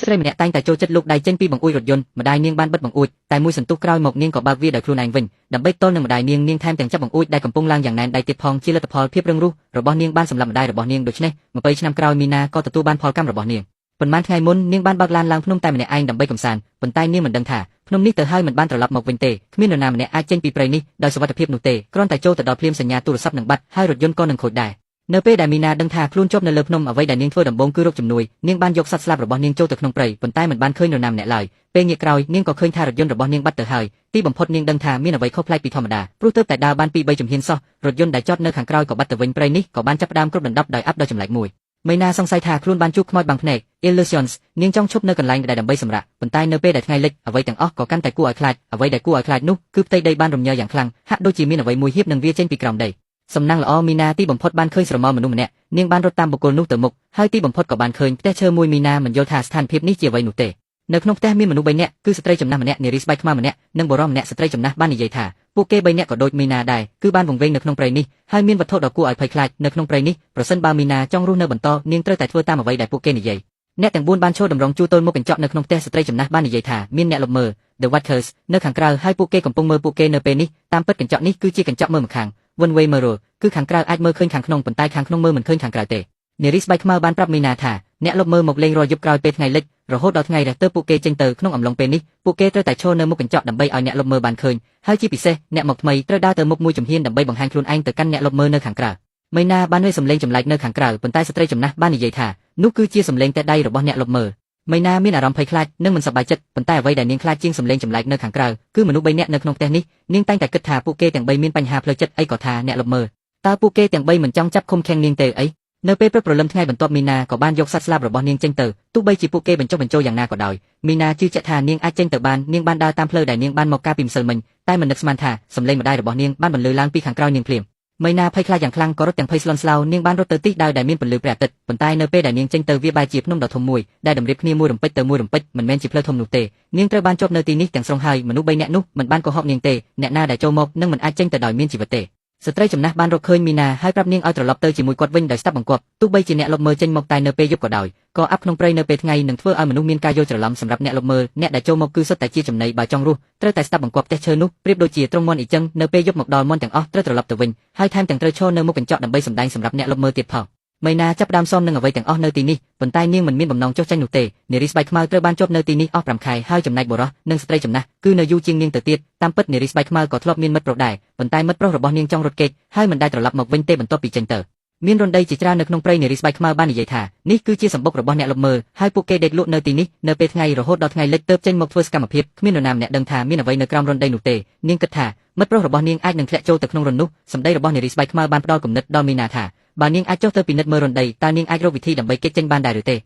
ស្រីម្នាក់តែងតែចូលចិត្តលូកដៃចេញពីបង្អួចរថយន្តម្ដាយនាងបានបិទបង្អួចតែមួយសន្ទុះក្រោយមកនាងក៏បើកវាដោយខ្លួនឯងវិញដើម្បីទល់នឹងម្ដាយនាងនាងថែមទាំងចាប់បង្អួចដែលកំពុងឡើងយ៉ាងណែនដៃទៀតផងជាលទ្ធផលភាពរឹងរូសរបស់នាងបានសម្លាប់ម្ដាយរបស់នាងដូច្នេះ20ឆ្នាំក្រោយមីណាក៏ទទួលបានផលកម្មរបស់នាងប៉ុន្មានថ្ងៃមុននាងបានបើកឡានឡើងភ្នំតែម្នាក់ឯងដើម្បីកម្សាន្តប៉ុន្តែនាងមិនដឹងថាភ្នំនេះទៅហើយមិនបានត្រឡប់មកវិញទេគ្មាននរណាម្នាក់អាចចេញពីព្រៃនេះដោយសុវត្ថិភាពនោះទេគ្រាន់តែចូលទៅដល់ភ្លាមសញ្ញាទូរស័ព្ទនឹងបាត់ហើយរថយន្តក៏នឹងខូចដែរនៅពេលដែលមីណាដឹងថាខ្លួនជាប់នៅលើភ្នំអ្វីដែលនាងធ្វើដំបូងគឺរកជំនួយនាងបានយកសត្វស្លាបរបស់នាងចូលទៅក្នុងព្រៃប៉ុន្តែមិនបានឃើញនរណាម្នាក់ឡើយពេលងាកក្រោយនាងក៏ឃើញថារថយន្តរបស់នាងបាត់ទៅហើយទីបំផុតនាងដឹងថាមានអ្វីខុសប្លែកពីធម្មតាព្រោះទើបតែដើរបានពីរបីជំហានសោះរថយន្តដែលចតនៅខាងក្រោយក៏បាត់ទៅវិញព្រៃនេះក៏បានចាប់ផ្ដើមគ្របដណ្ដប់ដោយអាប់ដ៏ចម្លែកមួយមីណាសង្ស័យថាខ្លួនបានជួបខ្មោចបាំងភ្នែក Illusions នាងចង់ឈប់នៅកន្លែងដែលដើម្បីសម្រាកប៉ុន្តែនៅពេលដែលថ្ងៃលិចអ្វីទាំងអស់ក៏កាន់តែគួរឲ្យខ្លាចអ្វីដែលគួរឲ្យខ្លាចនោះគឺផ្ទៃដីបានរំញើយ៉ាងខ្លាំងហាក់ដូចជាមានអ្វីមួយហៀបនឹងវាចេញពីក្រោមដីសំណាងល្អមីណាទីបំផុតបានឃើញស្រមោលមនុស្សម្នាក់នាងបានរត់តាមបុគ្គលនោះទៅមុខហើយទីបំផុតក៏បានឃើញផ្ទះឈើមួយមីណាមិនយល់ថាស្ថានភាពនេះជាអ្វីនោះទេនៅក្នុងផ្ទះមានមនុស្ស3នាក់គឺស្ត្រីចំណាស់ម្នាក់នារីស្បែកខ្មៅម្នាក់និងបុរសម្នាក់ស្ត្រីចំណាស់បាននិយាយថាពួកគេ3នាក់ក៏ដូចមីណាដែរគឺបានវង្វេងនៅក្នុងព្រៃនេះហើយមានវត្ថុដ៏គួរឲ្យភ័យខ្លាចនៅក្នុងព្រៃនេះប្រសិនបើមីណាចង់រស់នៅបន្តនាងត្រូវតែធ្វើតាមអ្វីដែលពួកគេនិយាយអ្នកទាំង4បានឈរតម្រង់ជួរទល់មុខកញ្ចក់នៅក្នុងផ្ទះស្ត្រីចំណាស់បាននិយាយថាមានអ្នកលបមើល The Watchers នៅខាងក្រៅហើយពួកគេកំពុងមើលពួកគេនៅពេលនេះតាមពិតកញ្ចក់នេះគឺជាកញ្ចក់មើលម្ខាង One way mirror គឺខាងក្រៅអាចមើលឃើញខាងក្នុងប៉ុន្តែខាងក្នុងមើលមិនឃើញខាងក្រៅទេនារីស្បែកខ្មៅបានប្រាប់មីណាថាអ្នកលបមើលមកលេងរាល់យប់ក្រោយពេលថ្ងៃលិចរហូតដល់ថ្ងៃរះទើបពួកគេចេញទៅក្នុងអំឡុងពេលនេះពួកគេត្រូវតែឈរនៅមុខកញ្ចក់ដើម្បីឲ្យអ្នកលបមើលបានឃើញហើយជាពិសេសអ្នកមកថ្មីត្រូវដើរទៅមុខមួយជំហានដើម្បីបង្ហាញខ្លួនឯងទៅកាន់អ្នកលបមើលនៅខាងក្រៅមីណាបានឮសំឡេងចម្លែកនៅខាងក្រៅប៉ុន្តែស្ត្រីចំណាស់បាននិយាយថានោះគឺជាសំឡេងតែដៃរបស់អ្នកលបមើលមីណាមានអារម្មណ៍ភ័យខ្លាចនិងមិនសប្បាយចិត្តប៉ុន្តែអ្វីដែលនាងខ្លាចជាងសំឡេងចម្លែកនៅខាងក្រៅគឺមនុស្ស3នាក់នៅក្នុងផ្ទះនេះនាងតែងតែគិតថាពួកគេទាំង3មានបញ្ហាផ្លូវចិត្តអីក៏ថាអ្នកលបមើលតើពួកគេទាំង3មិនចង់ចាប់ឃុំឃាំងនាងទេអីនៅពេលព្រឹកព្រលឹមថ្ងៃបន្ទាប់មីណាក៏បានយកសត្វស្លាបរបស់នាងចេញទៅទោះបីជាពួកគេបញ្ចុះបញ្ចូលយ៉ាងណាក៏ដោយមីណាជឿជាក់ថានាងអាចចេញទៅបាននាងបានដើរតាមផ្លូវដែលនាងបានមកកាលពីម្សិលមិញតែមិននឹកស្មានថាសំឡេងម្ដាយរបស់នាងបានបន្លឺឡើងពីខាងក្រោយនាងភ្លាមមីណាភ័យខ្លាចយ៉ាងខ្លាំងក៏រត់ទាំងភ័យស្លន់ស្លោនាងបានរត់ទៅទីដៅដែលមានពន្លឺព្រះអាទិត្យប៉ុន្តែនៅពេលដែលនាងចេញទៅវាបែរជាភ្នំដ៏ធំមួយដែលតម្រៀបគ្នាមួយរំពេចទៅមួយរំពេចមិនមែនជាផ្លូវធំនោះទេនាងត្រូវបានជាប់នៅទីនេះទាំងស្រុងហើយមនុស្សបីនាក់នោះមិនបានកុហកនាងទេអ្នកណាដែលចូលមកនឹងមិនអាចចេញទៅដោយមានជីវិតទេស្ត្រីចំណាស់បានរកឃើញមីណាហើយប្រាប់នាងឲ្យត្រឡប់ទៅជាមួយគាត់វិញដោយស្ដាប់បង្គាប់ទោះបីជាអ្នកលបមើលចេញមកតែនៅពេលយប់ក៏ដោយក៏អាប់ក្នុងព្រៃនៅពេលថ្ងៃនឹងធ្វើឲ្យមនុស្សមានការយល់ច្រឡំសម្រាប់អ្នកលបមើលអ្នកដែលចូលមកគឺសុទ្ធតែជាចំណីបើចង់រស់ត្រូវតែស្ដាប់បង្គាប់ផ្ទះឈើនោះប្រៀបដូចជាទ្រុងមាន់អ៊ីចឹងនៅពេលយប់មកដល់មាន់ទាំងអស់ត្រូវត្រឡប់ទៅវិញហើយថែមទាំងត្រូវឈរនៅមុខកញ្ចក់ដើម្បីសម្ដែងសម្រាប់អ្នកលបមើលទៀតផងមីណាចាប់ផ្ដើមស៊ាំនឹងអ្វីទាំងអស់នៅទីនេះប៉ុន្តែនាងមិនមានបំណងចុះចាញ់នោះទេនារីស្បែកខ្មៅត្រូវបានជាប់នៅទីនេះអស់5ខែហើយចំណែកបុរសនិងស្ត្រីចំណាស់គឺនៅយូរជាងនាងទៅទៀតតាមពិតនារីស្បែកខ្មៅក៏ធ្លាប់មានមិត្តប្រុសដែរប៉ុន្តែមិត្តប្រុសរបស់នាងចង់រត់គេចហើយមិនដែលត្រឡប់មកវិញទេបន្ទាប់ពីចេញទៅមានរំដីជាច្រើននៅក្នុងព្រៃនារីស្បែកខ្មៅបាននិយាយថានេះគឺជាសម្បុករបស់អ្នកលបមើលហើយពួកគេដេកលក់នៅទីនេះនៅពេលថ្ងៃរហូតដល់ថ្ងៃលិចទើបចេញមកធ្វើសកម្មភាពគ្មាននរណាម្នាក់ដឹងថាមានអ្វីនៅក្រោមរំដីនោះទេនាងគិតថាមិត្តប្រុសរបស់នាងអាចនឹងធ្លាក់ចូលទៅក្នុងរន្ធនោះសម្ដីរបស់នារីស្បែកខ្មៅបានផ្ដល់គំនិតដល់មីណាថាបើនាងអាចចុះទៅពិនិត្យមើលរំដីតើនាងអាចរកវិធីដើម្បីគេចចេញបានដែរឬទេ។